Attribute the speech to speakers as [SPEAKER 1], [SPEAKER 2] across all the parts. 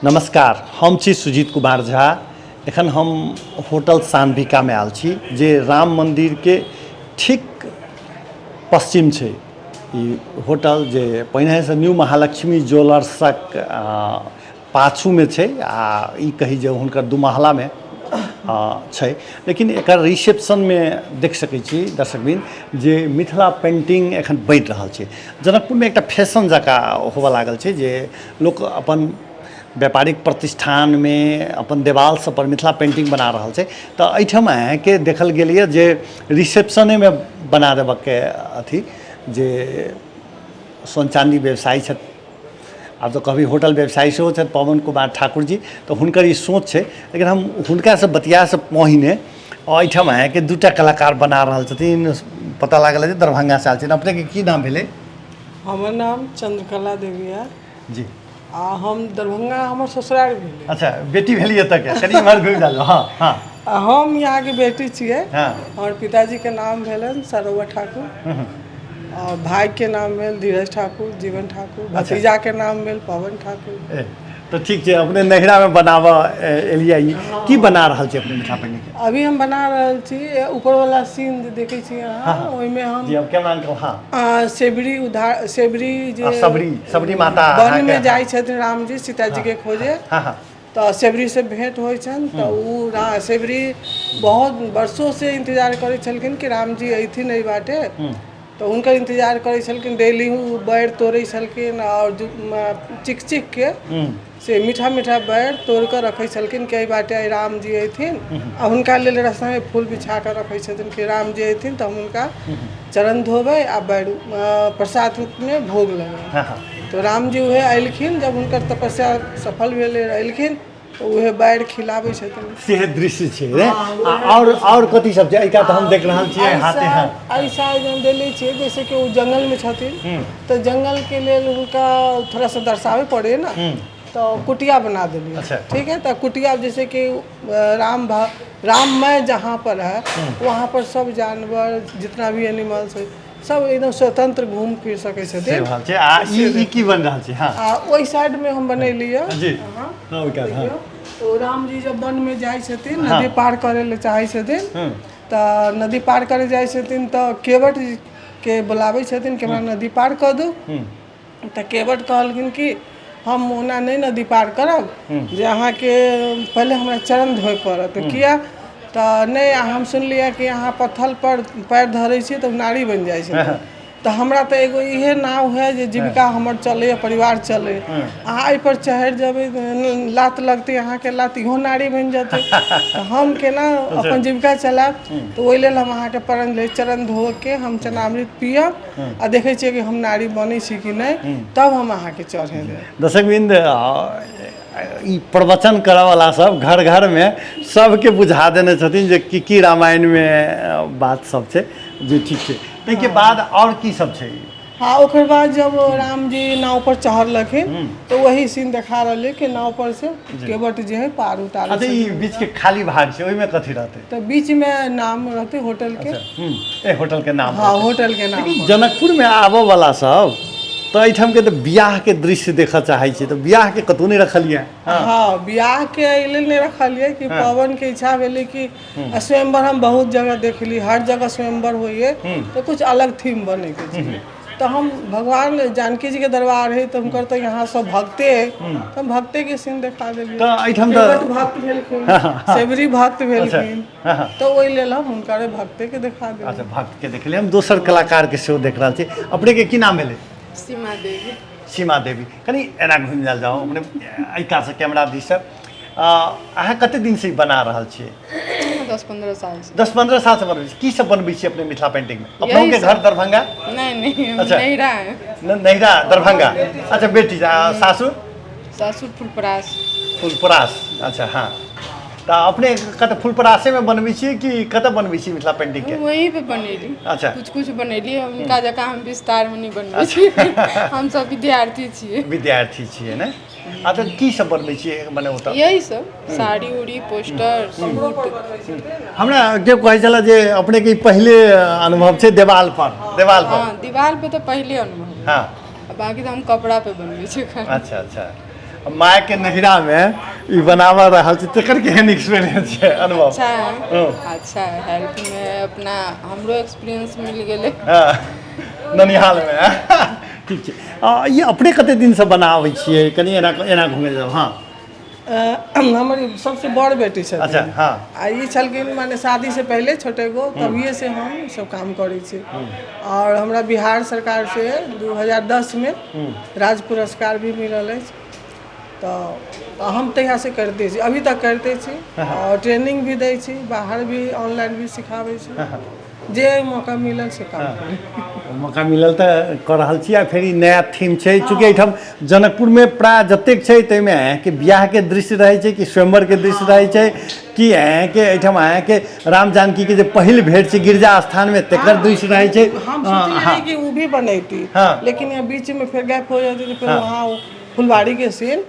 [SPEAKER 1] नमस्कार, हम छी सुजीत कुमार झा। एखन हम होटल सानविकामे आयल छी जे राम मन्दिरके ठीक पश्चिम छै। ई होटल जे पहिनेसँ न्यू महालक्ष्मी ज्वेलर्सक पाछूमे छै आ ई कही जे हुनकर दुमहलामे छै, लेकिन एकर रिसेप्शनमे देख सकै छी दर्शकवृन्द जे मिथिला पेन्टिंग एखन बनि रहल छै। जनकपुरमे एकटा फैशन जकाँ होबऽ लागल छै जे लोक अपन व्यापारिक प्रतिष्ठानमे अपन देवाल सब पर मिथिला पेन्टिंग बना रहल छै। तऽ एहिठाम अहाँके देखल गेल यऽ जे रिसेप्शनेमे बना देबऽके अथी जे सोन चाँदी व्यवसायी छथि, आब तऽ कहबी होटल व्यवसायी सेहो छथि पवन कुमार ठाकुर जी, तऽ हुनकर ई सोच छै। लेकिन हम हुनकासँ बतियासँ पहिने एहिठाम अहाँके दूटा कलाकार बना रहल छथिन, पता लागल जे दरभंगासँ आयल छथिन। अपनेके की नाम भेलै?
[SPEAKER 2] हमर नाम चंद्रकला देवी है
[SPEAKER 1] जी।
[SPEAKER 2] आ हम दरभंगा हमर ससुराल भेलै।
[SPEAKER 1] अच्छा, बेटी भेली एतऽ के, कनि इम्हर घुमि जाउ। हँ हँ।
[SPEAKER 2] आ हम यहाँके बेटी छियै। हमर पिताजीके नाम भेलनि सरोवर ठाकुर और भाईके नाम भेल धीरज ठाकुर, जीवन ठाकुर। भतीजाके नाम भेल पवन ठाकुर।
[SPEAKER 1] तऽ ठीक छै, अपने नैहरामे बनाबऽ एलियै। ई की बना रहल छी अपने मिथिला पेंटिंग?
[SPEAKER 2] अभी हम बना रहल छी ऊपर वाला सीन जे देखै छी अहाँ, ओहिमे हम
[SPEAKER 1] जी, हम कैमरा के
[SPEAKER 2] हाँ सेबरी उधार सेबरी जे
[SPEAKER 1] सबरी सबरी माता
[SPEAKER 2] वन में जाइ छथिन रामजी सीताजी के खोजे।
[SPEAKER 1] हाँ हाँ
[SPEAKER 2] तऽ सेबरी से भेंट होइ छनि, तऽ ओ सेबरी बहुत वर्षों से इंतजार करै छलखिन कि रामजी अयथिन एहि बाटे। तऽ हुनकर इंतजार करै छलखिन, डेली ओ बैर तोड़ै छलखिन आओर चिख चिख के से मीठा मीठा बैर तोड़ कऽ रखै छलखिन कि एहि बाटे आइ रामजी अयथिन, आ हुनका लेल रास्तामे फूल बिछा कऽ रखै छथिन कि रामजी अयथिन तऽ हम हुनका चरण धोबै आ बैर प्रसाद रूपमे भोग लगेबै। तऽ रामजी उएह अयलखिन, जब हुनकर तपस्या सफल भेलै, अयलखिन तऽ उएह बैर खिलाबै छथिन।
[SPEAKER 1] से दृश्य छै रे। आ और कथी सब छै एहि कात हम देख रहल छियै हाथे हाथ?
[SPEAKER 2] एहि साइड हम देले छियै, जैसे कि ओ जंगलमे छथिन तऽ जंगलके लेल हुनका थोड़ा सा दर्शाबे पड़े ने, तऽ कुटिया बना देलियै। ठीक है, तऽ कुटिया जैसे कि राम राममय जहाँ पर है वहाँ पर सब जानवर जितना भी एनिमल्स है सब एकदम स्वतंत्र घूम फिर सकै
[SPEAKER 1] से
[SPEAKER 2] छथिन।
[SPEAKER 1] रहल छै। आ ई की बनि रहल छै? हँ।
[SPEAKER 2] आ ओहि साइडमे हम बनेलियै।
[SPEAKER 1] जी, हँ, ओहि कात। हँ।
[SPEAKER 2] तो रामजी जब वन में जाइ छथिन, नदी पार करै लए चाहै छथिन, तऽ नदी पार करै जाइ छथिन तऽ केवट के बुलाबै छथिन कि हमरा नदी पार कऽ दू। तऽ केवट कहलखिन कि हम ओना नहि नदी पार करब जे अहाँके पहिले हमरा चरण धोए पड़त। किया तऽ नहि, हम सुनलियै कि अहाँ पत्थल पर पैर धरै छियै तऽ ओ नारी बनि जाइ छै, तऽ हमरा तऽ एगो इहे नाव है जे जीविका हमर चलैए, परिवार चलै, अहाँ एहिपर चढ़ि जेबै, लात लगतै अहाँके लात, इहो नारी बनि जेतै, तऽ हम केना अपन जीविका चलायब? तऽ ओहि लेल हम अहाँके प्रण लै, चरण धोके हम चरणामृत पियब आ देखै छियै कि हम नारी बनै छी कि नहि, तब हम अहाँके चढ़े देब।
[SPEAKER 1] दर्शकवृन्द, ई प्रवचन करऽवला सब घर घरमे सबके बुझा देने छथिन जे की की रामायणमे बात सब छै जे ठीक छै। ताहिके बाद आओर की सब छै?
[SPEAKER 2] हाँ, ओकर बाद जब रामजी नाव पर चढ़लखिन तऽ वही सीन देखा रहलै कि नाव पर से केवट जे है पार उतारै।
[SPEAKER 1] अच्छा, ई बीच के खाली भाग छै, ओहिमे कथी रहतै?
[SPEAKER 2] तऽ बीच मे नाम रहतै होटल के।
[SPEAKER 1] अच्छा, ए होटल के नाम?
[SPEAKER 2] हाँ, होटल के नाम।
[SPEAKER 1] लेकिन जनकपुर में आबऽ वाला सब तऽ एहिठाम के तऽ बियाह के दृश्य देखऽ चाहै छै, तऽ बियाह के कतहु नहि रखलियै?
[SPEAKER 2] हाँ, बियाह के एहि लेल नहि रखलियै कि पवन के इच्छा भेलै कि स्वयंवर हम बहुत जगह देखली, हर जगह स्वयंवर होइए, तऽ कुछ अलग थीम बने के छै। तऽ हम भगवान जानकी जी के दरबार है, तऽ हुनकर तऽ यहाँ सब भक्ते है, तऽ हम भक्ते के सीन देखा देलियै।
[SPEAKER 1] तऽ एहिठाम तऽ
[SPEAKER 2] केवट भक्त भेलखिन, सेवरी भक्त भेलखिन, तऽ ओहि लेल हम हुनकर भक्ते के देखा देलियै।
[SPEAKER 1] अच्छा, भक्त के देखलियै। हम दोसर कलाकार के सेहो देख रहल छी। अपने के की नाम भेलै?
[SPEAKER 3] सीमा देवी।
[SPEAKER 1] सीमा देवी, कनि एना घुमि जायल जाउ अपने एहि कातसँ कैमरा दिससँ। अहाँ कते दिनसँ ई बना रहल छियै?
[SPEAKER 3] 10-15 साल से।
[SPEAKER 1] 10-15 सालसँ बनबै छी। की सब बनबै छी अपने मिथिला पेंटिंगमे? अपनोके
[SPEAKER 3] सब।
[SPEAKER 1] घर दरभंगा?
[SPEAKER 3] नहीं नहीं, हम नैहरा है।
[SPEAKER 1] नैहरा दरभंगा। अच्छा, बेटी सासुर?
[SPEAKER 3] सासुर फुलपरास।
[SPEAKER 1] फुलपरास, अच्छा। हाँ, तऽ अपने कतऽ फुलपरासेमे बनबै छियै कि कतऽ बनबै छियै मिथिला पेंटिंगके?
[SPEAKER 3] वहीं पे बनेली। कुछ कुछ बनेली, हुनका जकाँ हम विस्तार में नहीं बनबै छी, हम सब विद्यार्थी छियै।
[SPEAKER 1] विद्यार्थी छियै ने? आ तऽ की सब बनबै छियै मने ओतऽ?
[SPEAKER 3] यही सब साड़ी उड़ी, पोस्टर, सूट।
[SPEAKER 1] हमरा केओ कहै छलै जे अपनेके ई पहिले अनुभव छै देवाल पर, देवाल पर।
[SPEAKER 3] हाँ, दीवार पे तऽ पहिले अनुभव। आ बाकी तऽ हम कपड़ा पे बनबै छियै खाली।
[SPEAKER 1] अच्छा अच्छा, माय के नहिरा मे ई बनावा रहल छी, तेकर केहन एक्सपीरियंस छै, अनुभव?
[SPEAKER 3] अच्छा है, अच्छा है। हेल्प में अपना हमरो एक्सपीरियंस मिल गेलै।
[SPEAKER 1] हँ, ननिहाल मे। ठीक छै। ई अपने कते दिनसँ बनाबै छियै? कनि एना एना घुमै जाउ। हँ,
[SPEAKER 2] हमर ई सबसे बड़ बेटी छथिन।
[SPEAKER 1] अच्छा, हँ।
[SPEAKER 2] आ ई छलखिन माने शादी से पहले छोटे गो, तभिए से हम ई सब काम करै छी। और हमरा बिहार सरकार से 2010 में राज्य पुरस्कार भी मिलल अछि। तऽ हम तहिया से करिते छी, अभी तक करिते छी और ट्रेनिंग भी दै छी, बाहर भी ऑनलाइन भी सिखाबै छी। जे मौका मिलल से काम करी।
[SPEAKER 1] मौका मिलल तऽ कऽ रहल छी। आ फेर ई नया थीम छै, चूँकि एहिठाम जनकपुरमे प्राय जतेक छै ताहिमे अहाँके बियाहके दृश्य रहै छै कि स्वयंवरके दृश्य रहै छै कि अहाँके एहिठाम अहाँके राम जानकीके जे पहिल भेंट छै गिरजा स्थानमे तेकर दृश्य रहै छै।
[SPEAKER 2] हम सोचले रही कि वो भी बनैती, लेकिन यहाँ बीच में फिर गैप हो जाती तो फिर वहाँ वो फुलवाड़ी के सीन।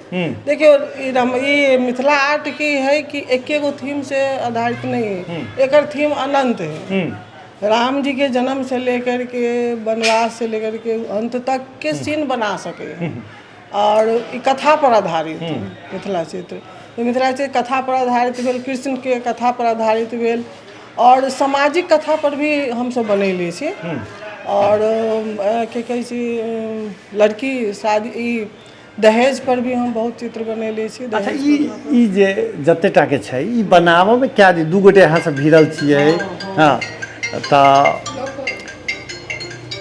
[SPEAKER 2] देखियो, ई मिथिला आर्ट की है कि एके गो थीम से आधारित नहीं है, एकर थीम अनंत है। राम जी के जन्म से लेकर के वनवास से लेकर के अंत तक के सीन बना सके है। और ई कथा पर आधारित है मिथिला चित्र। तो मिथिला चित्र कथा पर आधारित भेल, कृष्ण के कथा पर आधारित भेल और सामाजिक कथा पर भी हमसब बनैले छी। और की कहै छी, लड़की शादी, ई दहेज पर भी हम बहुत चित्र बनैले छी।
[SPEAKER 1] अच्छा,
[SPEAKER 2] दहेज।
[SPEAKER 1] ई जे जते टा के छै, ई बनाबऽमे कए दिन दू गोटे अहाँ सब भिड़ल छियै? हँ, तऽ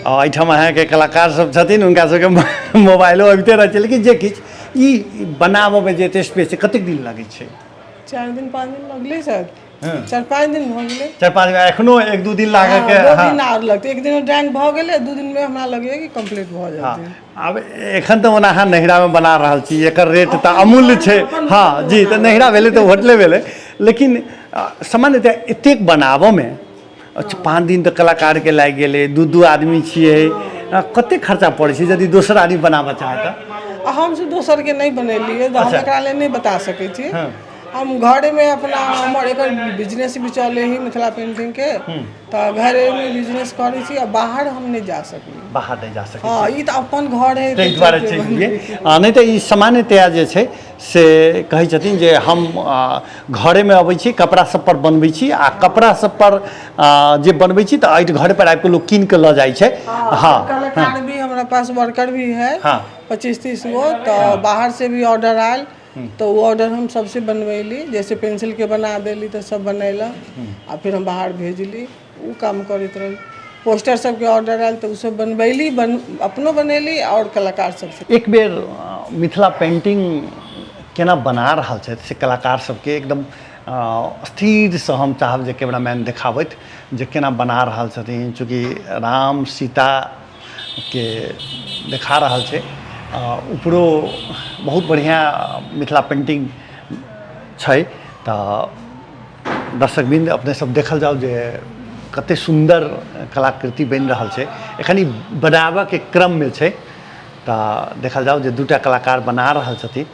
[SPEAKER 1] एहिठाम अहाँके कलाकार सब छथिन, हुनका सबके मोबाइलो अबिते रहै छै, लेकिन जे किछु ई बनाबऽमे जे एते स्पेस छै, कतेक दिन लगै छै?
[SPEAKER 2] 4 दिन 5 दिन लगले शायद। 4-5 दिन भऽ गेलै।
[SPEAKER 1] 4-5 दिन, एखनो 1-2 दिन लागऽ के?
[SPEAKER 2] 2 दिन आर लगतै। एक दिन ड्राइंग भऽ गेलै, 2 दिन में हमरा लगैया कि कंप्लीट भऽ जेतै।
[SPEAKER 1] आब एखन तऽ ओना अहाँ नैहरामे बना रहल छी, एकर रेट तऽ अमूल्य छै। हँ जी, तऽ नैहरा भेलै तऽ होटले भेलै, लेकिन सामान्यतः एतेक बनाबऽमे, अच्छा, 5 दिन तऽ कलाकारके लागि गेलै, 2-2 आदमी छियै, कतेक खर्चा पड़ै छै यदि दोसर आदमी बनाबऽ चाहे तऽ?
[SPEAKER 2] आ हमसब दोसरके नहि बनेलियै तऽ हम एकरा लेल नहि बता सकै छी। हम घरेमे अपना, हमर एकर बिजनेस भी चलै हइ मिथिला पेंटिंगके, तऽ घरेमे बिजनेस करै छी आ बाहर हम नहि जा सकली।
[SPEAKER 1] बाहर नहि जा सकै?
[SPEAKER 2] हँ, ई तऽ अपन घर है।
[SPEAKER 1] ताहि दुआरे चलि गेलियै। नहि तऽ ई सामान्यतया जे छै से कहै छथिन जे हम घरेमे अबै छी, कपड़ा सब पर बनबै छी, आ कपड़ा सब पर जे बनबै छी तऽ एहि घरे पर आबि कऽ लोक कीन कऽ लऽ जाइ छै। हँ।
[SPEAKER 2] कलाकार भी हमरा पास, वर्कर भी है 25-30 गो, तऽ बाहर से भी ऑर्डर आयल तऽ ओ ऑर्डर हम सबसे बनबैली। जैसे पेंसिल के बना देली तऽ सब बनैलक आ फिर हम बाहर भेजली। ओ काम करैत रहली। पोस्टर सबके ऑर्डर आयल तऽ ओ सब बनबैली, अपनो बनैली और कलाकार सबसे।
[SPEAKER 1] एक बेर मिथिला पेंटिंग केना बना रहल छथि से कलाकार सबके एकदम स्थिरसँ हम चाहब जे कैमरामैन देखाबथि जे केना बना रहल छथिन। चूँकि राम सीताके देखा रहल छै, ऊपरो बहुत बढ़िआँ मिथिला पेंटिंग छै। तऽ दर्शकवृन्द, अपने सब देखल जाउ जे कते सुन्दर कलाकृति बनि रहल छै। एखन ई बनाबऽके क्रममे छै। तऽ देखल जाउ जे दूटा कलाकार बना रहल छथिन।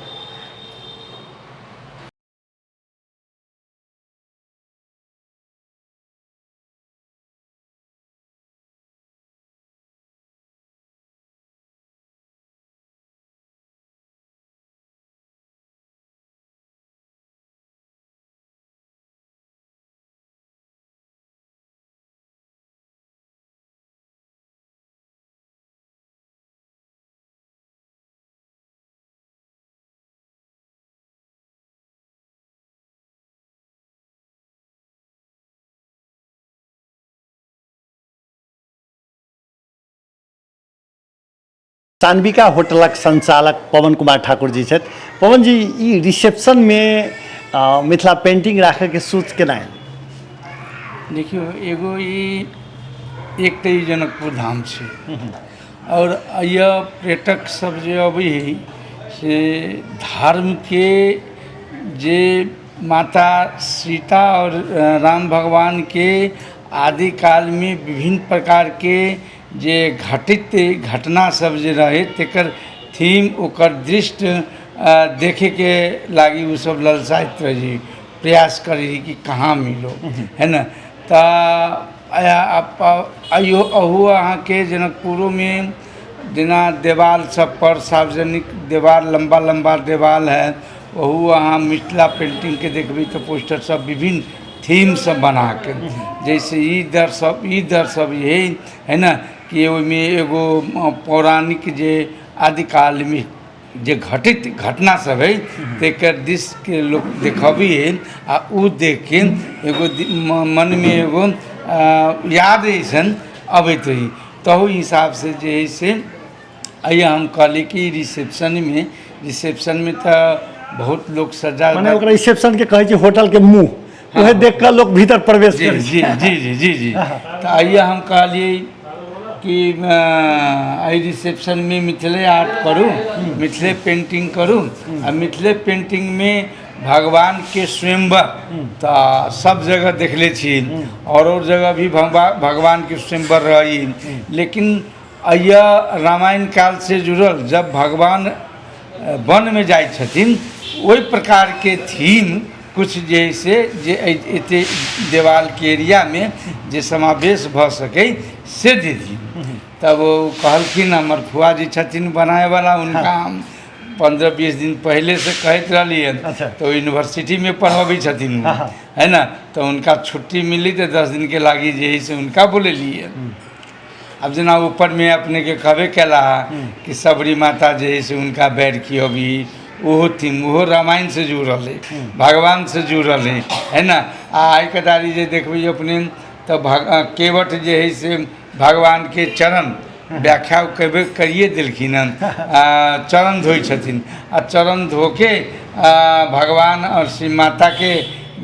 [SPEAKER 1] सानविका होटलक संचालक पवन कुमार ठाकुर जी छथि। पवन जी, ई रिसेप्शनमे मिथिला पेंटिंग राखयके सोच केना आयल?
[SPEAKER 4] देखियौ, एगो ई एक तऽ ई जनकपुर धाम छै आओर एहिया पर्यटक सब जे अबै हइ से धर्मके जे माता सीता आओर राम भगवानके आदिकालमे विभिन्न प्रकारके जे घटित घटना सब जे रहै तकर थीम, ओकर दृश्य देखैके लागि ओसब ललसाइत रहै, प्रयास करै रहै कि कहाँ मिलो है ने। तऽ अहो अहाँके जनकपुरोमे जेना देवाल सब पर सार्वजनिक देवाल, लम्बा लम्बा देवाल है, ओहू अहाँ मिथिला पेंटिंगके देखबै तऽ पोस्टर सब विभिन्न थीम सब बनाके, जैसे ई दर्शब ई दर्शब यही है ने कि ओहिमे एगो पौराणिक जे आदिकालमे जे घटित घटना सब है तकर दृश्यके लोक देखबी है आ ओ देखके एगो मनमे एगो याद अइसन अबैत रही। तहु हिसाबसँ जे है से आइए हम कहली कि रिसेप्शनमे तऽ बहुत लोक सजा
[SPEAKER 1] मने ओकरा रिसेप्शन के कहै छै होटल के मुंह, उहे देख कऽ लोक भीतर प्रवेश
[SPEAKER 4] जी
[SPEAKER 1] करै
[SPEAKER 4] जी जी जी जी जी। तऽ आइए हम कहलियै कि एहि रिसेप्शनमे मिथिले आर्ट करू, मिथिले पेंटिंग करू आ मिथिले पेंटिंगमे भगवानके स्वयंवर तऽ सब जगह देखले छी, और जगह भी भगवानके स्वयंवर रही, लेकिन अइया रामायण काल से जुड़ल जब भगवान वनमे जाइ छथिन ओहि प्रकारके थीम कुछ जे है से जे एते देवालके एरियामे जे समावेश भऽ सकै से दे दियौ। तब ओ कहलखिन, हमर फुआ जी छथिन बनायवला, हुनका हम 15-20 दिन पहिलेसँ कहैत रहलियनि। तऽ ओ यूनिवर्सिटीमे पढ़बै छथिन है ने, तऽ हुनका छुट्टी मिलली तऽ 10 दिनके लागि जे है से हुनका बोलेलियै। आब जेना ऊपरमे अपनेके कहबे केला कि सबरी माता जे है से हुनका बैर की अभी ओहो थीम ओहो रामायण से जुड़ल है, भगवान से जुड़ल है, है ना। आ आइ के दारी जे देखबै अपने तऽ केवट जे है से भगवानके चरण व्याख्या कहबे करिए देलखिन हन, चरण धोइ छथिन आ चरण धोके भगवान आओर श्री माताके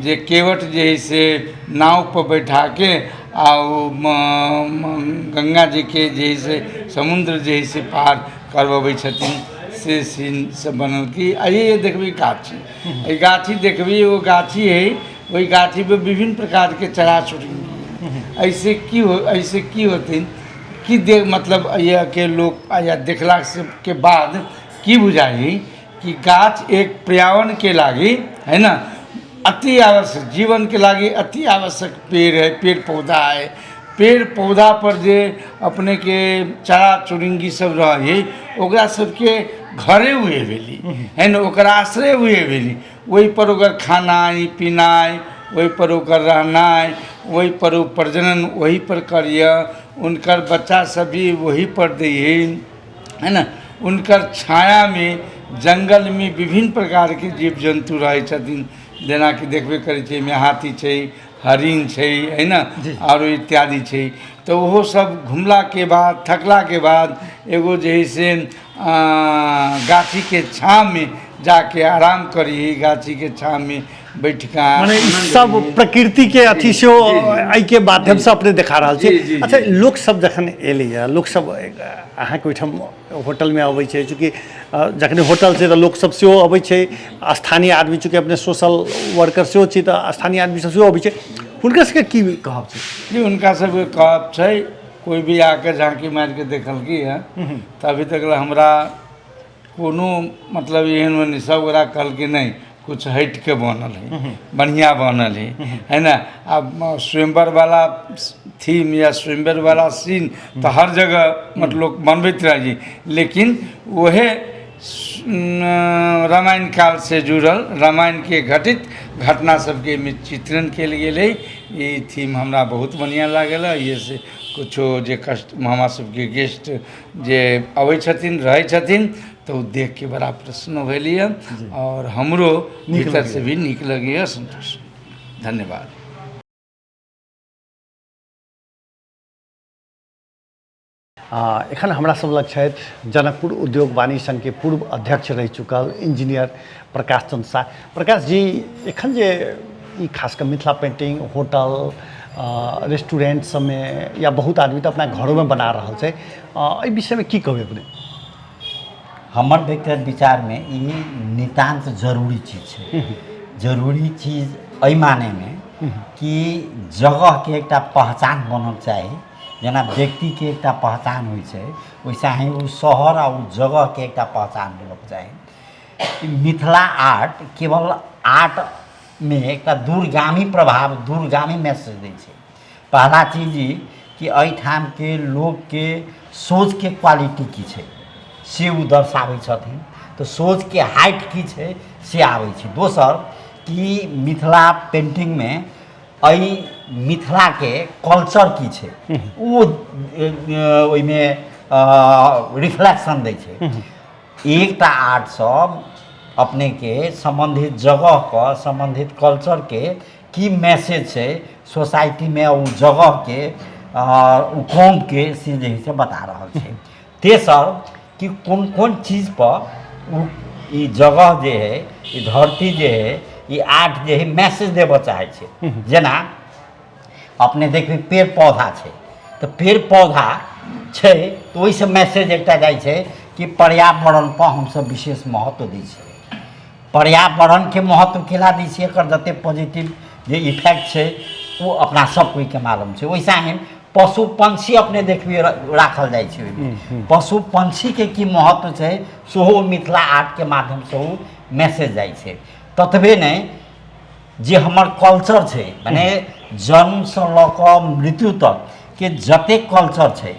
[SPEAKER 4] जे केवट जे है से नाव पर बैठाके आ ओ गंगा जीके जे है से समुद्र जे है से पार करबबै छथिन, से सीन सब बनल। कि आइए देखबै गाछी, एहि गाछी देखबै, एगो गाछी है, ओहि गाछीपर विभिन्न प्रकारके चरा चुरमुनी ऐसे की हो, ऐसे की होथिन कि दे मतलब के लोग या देखला से के बाद की बुझाइ कि गाछ एक पर्यावरण के लागी है ना अति आवश्यक, जीवन के लागी अति आवश्यक पेड़ है, पेड़ पौधा है। पेड़ पौधा पर जे अपने के चरा चुरंगी सब रहे ओकरा सबके घरे उहे भेली है ना, ओकर आश्रय उहे भेली, ओहि पर ओकर खानाइ पिनाइ, ओहि पर ओकर रहनाइ, ओहि पर ओ प्रजनन ओहि पर करिय, उनकर बच्चा सब भी वही पर दै है ना। उनकर छायामे जंगलमे विभिन्न प्रकारके जीव जन्तु रहै छथिन, जेनाकि देखबे करै छियै एहिमे हाथी छै, हरिण छै है ना, आरो इत्यादि छै। तऽ ओहो सब घुमलाके बाद थकलाके बाद एगो जे है से गाछीके छाँहमे जाके आराम करी, गाछीके छाँहमे बैठ कऽ
[SPEAKER 1] मने ई सब प्रकृति के अथी सेहो एहिके माध्यम से अपने देखा रहल छी। अच्छा, लोक सब जखन एलैया, लोक सब अहाँके ओहिठाम होटलमे अबै छै, चूँकि जखने होटल छै तऽ लोक सब सेहो अबै छै, स्थानीय आदमी चूँकि अपने सोशल वर्कर सेहो छी तऽ स्थानीय आदमी सब सेहो अबै छै, हुनकर सबके की कहब छै?
[SPEAKER 4] जी, हुनका सबके कहब छै कोइ भी आके झाँकी मारिके देखलकै हँ तऽ अभी तक हमरा कोनो मतलब एहन ओहन सब गोरा कहलकै नहि कुछ हटिके बनल है, बढ़िआँ बनल है, है ना। आब स्वयंवरवला थीम या स्वयंवरवला सीन तऽ हर जगह मतलब लोक बनबैत रहै, लेकिन वएह रामायण कालसँ जुड़ल रामायणके घटित घटना सबके एहिमे चित्रण कयल गेल है। ई थीम हमरा बहुत बढ़िआँ लागल है। एहिसँ किछो जे कस्ट हमरा सबके गेस्ट जे अबै छथिन रहै छथिन तऽ ओ देखके बड़ा प्रसन्न भेलियै आओर हमरो भीतरसँ भी नीक लगैए, सन्तोष। धन्यवाद।
[SPEAKER 1] एखन हमरा सब लग छथि जनकपुर उद्योग वाणिज्य संघके पूर्व अध्यक्ष रहि चुकल इंजीनियर प्रकाश चंद्र साह। प्रकाश जी, एखन जे ई खास कऽ मिथिला पेंटिंग होटल रेस्टोरेंट सबमे या बहुत आदमी तऽ अपना घरोमे बना रहल छै, एहि विषयमे की कहबै अपने?
[SPEAKER 5] हमर व्यक्तिगत विचारमे ई नितान्त जरूरी चीज छै। जरूरी चीज एहि मानेमे कि जगहके एकटा पहचान बनल चाही, जेना व्यक्तिके एकटा पहचान होइ छै वैसा ही ओ शहर आ ओ जगहके एकटा पहचान होबऽके चाही। ई मिथिला आर्ट केवल आर्टमे एकटा दूरगामी प्रभाव, दूरगामी मैसेज दै छै। पहला चीज ई कि एहिठामके लोकके सोचके क्वालिटी की छै से ओ दर्शाबै छथिन। तऽ सोचके हाइट की छै से आबै छै। दोसर कि मिथिला पेन्टिंगमे एहि मिथिलाके कल्चर की छै ओ ओहिमे रिफ्लेक्शन दै छै। एकटा आर्ट सब अपनेके सम्बन्धित जगहके सम्बन्धित कल्चरके की मैसेज छै सोसाइटीमे, ओ जगहके ओ कौमके से जे हइ से बता रहल छै। तेसर कि कोन कोन चीजपर ओ ई जगह जे हइ, ई धरती जे हइ, ई आर्ट जे हइ मैसेज देबऽ चाहै छै। जेना अपने देखबै पेड़ पौधा छै, तऽ पेड़ पौधा छै तऽ ओहिसँ मैसेज एकटा जाइ छै कि पर्यावरणपर हमसभ विशेष महत्व दै छियै। पर्यावरणके महत्व केना दै छियै, एकर जतेक पॉजिटिव जे इफेक्ट छै ओ अपना सब कोइके मालूम छै। वैसा ही पशु पंछी अपने देखबियै राखल जाइ छै, ओहिमे पशु पंछीके की महत्व छै सेहो मिथिला आर्टके माध्यमसँ ओ मैसेज जाइ छै। ततबे नहि, जे हमर कल्चर छै, मने जन्मसँ लऽ कऽ मृत्यु तक के जतेक कल्चर छै,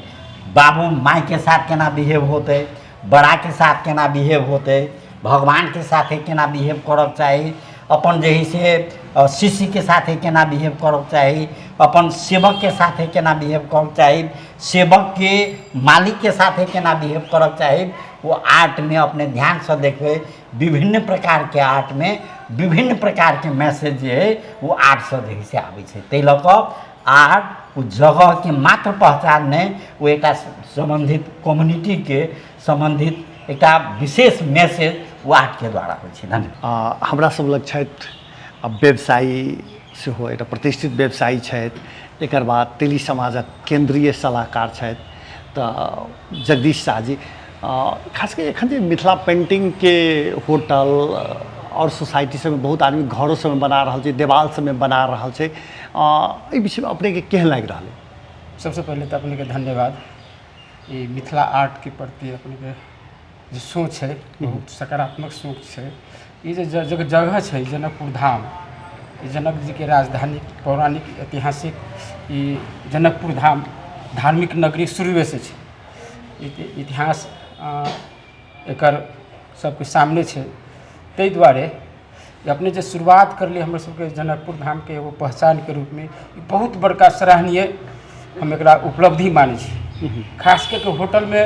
[SPEAKER 5] बाबू मायके साथ केना बिहेव होतै, बड़ाके साथ केना बिहेव होतै, भगवानके साथे केना बिहेव करऽके चाही, अपन जे हइ से शिष्यके साथे केना बिहेव करऽके चाही, अपन सेवकके साथे केना बिहेव करऽके चाही, सेवकके मालिकके साथे केना बिहेव करऽके चाही, ओ आर्टमे अपने ध्यानसँ देखबै विभिन्न प्रकारके आर्टमे विभिन्न प्रकारके मैसेज जे हइ ओ आर्टसँ जे हइ से आबै छै। ताहि लऽ कऽ आर्ट ओ जगहके मात्र पहचान नहि, ओ एकटा सम्बन्धित कम्युनिटीके सम्बन्धित एकटा विशेष मैसेज ओ आर्टके द्वारा होइ छै। धन्यवाद।
[SPEAKER 1] हमरा सब लग छथि व्यवसायी सेहो, एकटा प्रतिष्ठित व्यवसायी छथि, एकर बाद तेली समाजक केन्द्रीय सलाहकार छथि तऽ जगदीश शाह जी। खास कऽ एखन जे मिथिला पेन्टिंगके होटल आओर सोसाइटी सबमे बहुत आदमी घरो सबमे बना रहल छै, देवाल सबमे बना रहल छै, एहि विषयमे अपनेके केहन लागि रहल अइ?
[SPEAKER 6] सबसँ पहिले तऽ अपनेके धन्यवाद। ई मिथिला आर्टके प्रति अपनेके जे सोच है बहुत सकारात्मक सोच छै। ई जे जगह छै जनकपुर धाम, ई जनक जीके राजधानी पौराणिक ऐतिहासिक ई जनकपुर धाम धार्मिक नगरी शुरुएसँ छै। इतिहास एकर सबके सामने छै। ताहि दुआरे अपने जे शुरुआत करलियै हमर सबके जनकपुर धामके एगो पहचानके रूपमे, ई बहुत बड़का सराहनीय हम एकरा उपलब्धि मानै छी। खास कऽ के होटलमे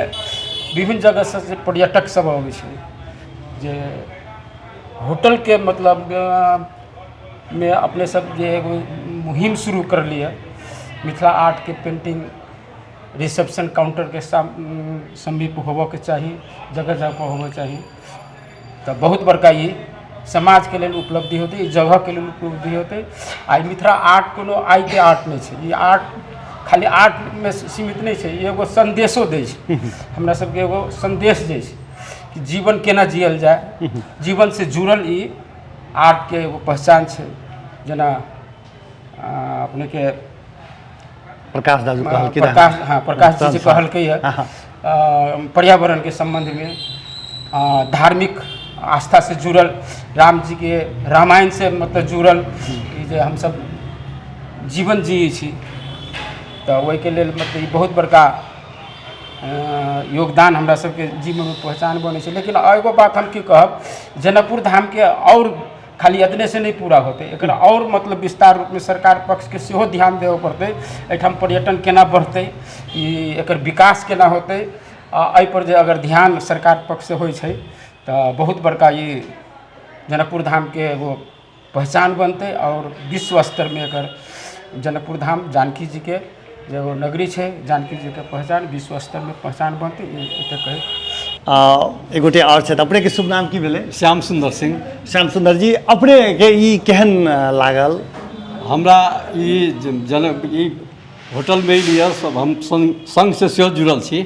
[SPEAKER 6] विभिन्न जगहसँ जे पर्यटक सब अबै छै, जे होटलके मतलब मे अपने सब जे एगो मुहिम शुरू करलियै मिथिला आर्टके पेन्टिंग रिसेप्शन काउंटरके समीप होबऽके चाही, जगह जगहपर होबऽके चाही, तऽ बहुत बड़का ई समाजके लेल उपलब्धि होतै, ई जगहके लेल उपलब्धि होतै। आ ई मिथिला आर्ट कोनो आइके आर्ट नहि छै, ई आर्ट खाली आर्टमे सीमित नहि छै, ई एगो सन्देशो दै छै। हमरा सबके एगो सन्देश दै छै कि जीवन केना जियल जाय, जीवनसँ जुड़ल ई आर्टके एगो पहचान छै। जेना अपनेके
[SPEAKER 1] प्रकाश दाजू कहलखिन।
[SPEAKER 6] प्रकाश, हँ, प्रकाश जी जे कहलकै हँ पर्यावरणके सम्बन्धमे, धार्मिक आस्थासँ जुड़ल, राम जीके रामायणसँ मतलब जुड़ल ई जे हमसब जीवन जियै छी, तऽ ओहिके लेल मतलब ई बहुत बड़का योगदान हमरा सबके जीवनमे पहचान बनै छै। लेकिन एगो बात हम की कहब, जनकपुर धामके आओर खाली एतनेसँ नहि पूरा होतै, एकर आओर मतलब विस्तार रूपमे सरकार पक्षके सेहो ध्यान देबऽ पड़तै। एहिठाम पर्यटन केना बढ़तै, ई एकर विकास केना होतै, आ एहिपर जे अगर ध्यान सरकार पक्षसँ होइ छै तऽ बहुत बड़का ई जनकपुर धामके एगो पहचान बनतै आओर विश्व स्तरमे एकर जनकपुर धाम जानकी जीके जे एगो नगरी छै, जानकी जीके पहचान विश्व स्तरमे पहचान बनतै, ई एतेक कहै।
[SPEAKER 1] एक गोटे आओर छथि। अपनेके शुभ नाम की भेलै?
[SPEAKER 7] श्याम सुन्दर सिंह।
[SPEAKER 1] श्याम सुन्दर जी, अपनेके ई केहन लागल?
[SPEAKER 7] हमरा ई जनक ई होटलमे लिअ सब हम संघसँ सेहो जुड़ल छी,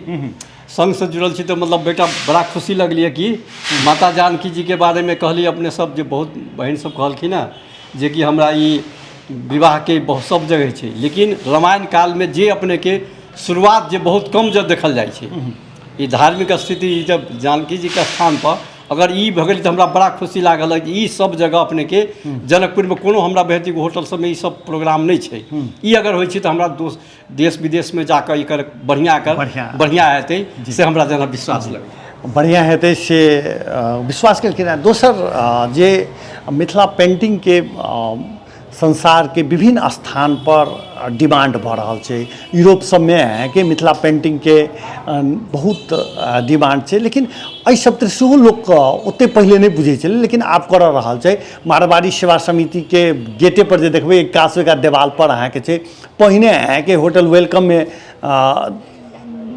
[SPEAKER 7] संघसँ जुड़ल छी तऽ मतलब बेटा बड़ा खुशी लगलियै कि माता जानकी जीके बारेमे कहली अपने सब, जे बहुत बहिन सब कहलखिन हँ जेकि हमरा ई विवाहके बहुत सब जगह छै, लेकिन रामायण कालमे जे अपनेके शुरुआत जे बहुत कम जब देखल जाइ छै ई धार्मिक स्थिति, ई जब जानकी जीके स्थानपर अगर ई भऽ गेलै तऽ हमरा बड़ा खुशी लागल हँ कि ई सब जगह अपनेके जनकपुरमे कोनो हमरा भेट होटल सबमे ई सब प्रोग्राम नहि छै। ई अगर होइ छै तऽ हमरा दोस्त देश विदेशमे जाकऽ एकर बढ़िआँ एकर बढ़िआँ हेतै से हमरा जेना विश्वास लगैए।
[SPEAKER 1] बढ़िआँ हेतै से विश्वास केलखिन हँ। दोसर जे मिथिला पेन्टिंगके संसारके विभिन्न स्थानपर डिमांड भऽ रहल छै, यूरोप सबमे अहाँके मिथिला पेन्टिंगके बहुत डिमांड छै, लेकिन एहि सब तरह सेहो लोक ओतेक पहिले नहि बुझै छलै, लेकिन आब करऽ रहल छै। मारवाड़ी सेवा समितिके गेटेपर जे देखबै काँसो का देवालपर अहाँके छै। पहिने अहाँके होटल वेलकममे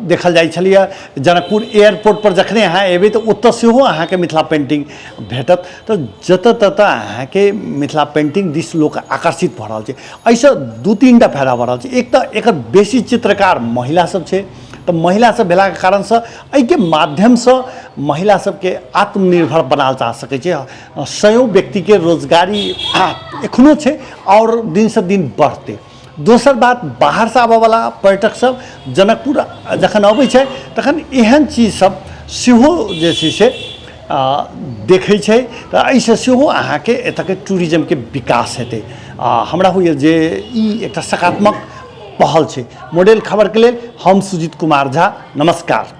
[SPEAKER 1] देखल जाइ छलैए। जनकपुर एयरपोर्टपर जखने अहाँ एबै तऽ ओतऽ सेहो अहाँके मिथिला पेन्टिंग भेटत। तऽ जतऽ ततऽ अहाँके मिथिला पेन्टिंग दिस लोक आकर्षित भऽ रहल छै। एहिसँ 2-3 टा फायदा भऽ रहल छै। एक तऽ एकर बेसी चित्रकार महिला सब छै, तऽ महिला सब भेलाके कारणसँ एहिके माध्यमसँ महिला सबके आत्मनिर्भर बनायल जा सकै छै। सयो व्यक्तिके रोजगारी एखनो छै आओर दिनसँ दिन बढ़तै। दोसर बात, बाहरसँ आबयवला पर्यटक सब जनकपुर जखन अबै छै तखन एहन चीज सब सेहो जे छै से देखै छै, तऽ एहिसँ सेहो अहाँके एतऽके टूरिज्मके विकास हेतै। हमरा होइए जे ई एकटा सकारात्मक पहल छै। मॉडल खबरके लेल हम सुजीत कुमार झा, नमस्कार।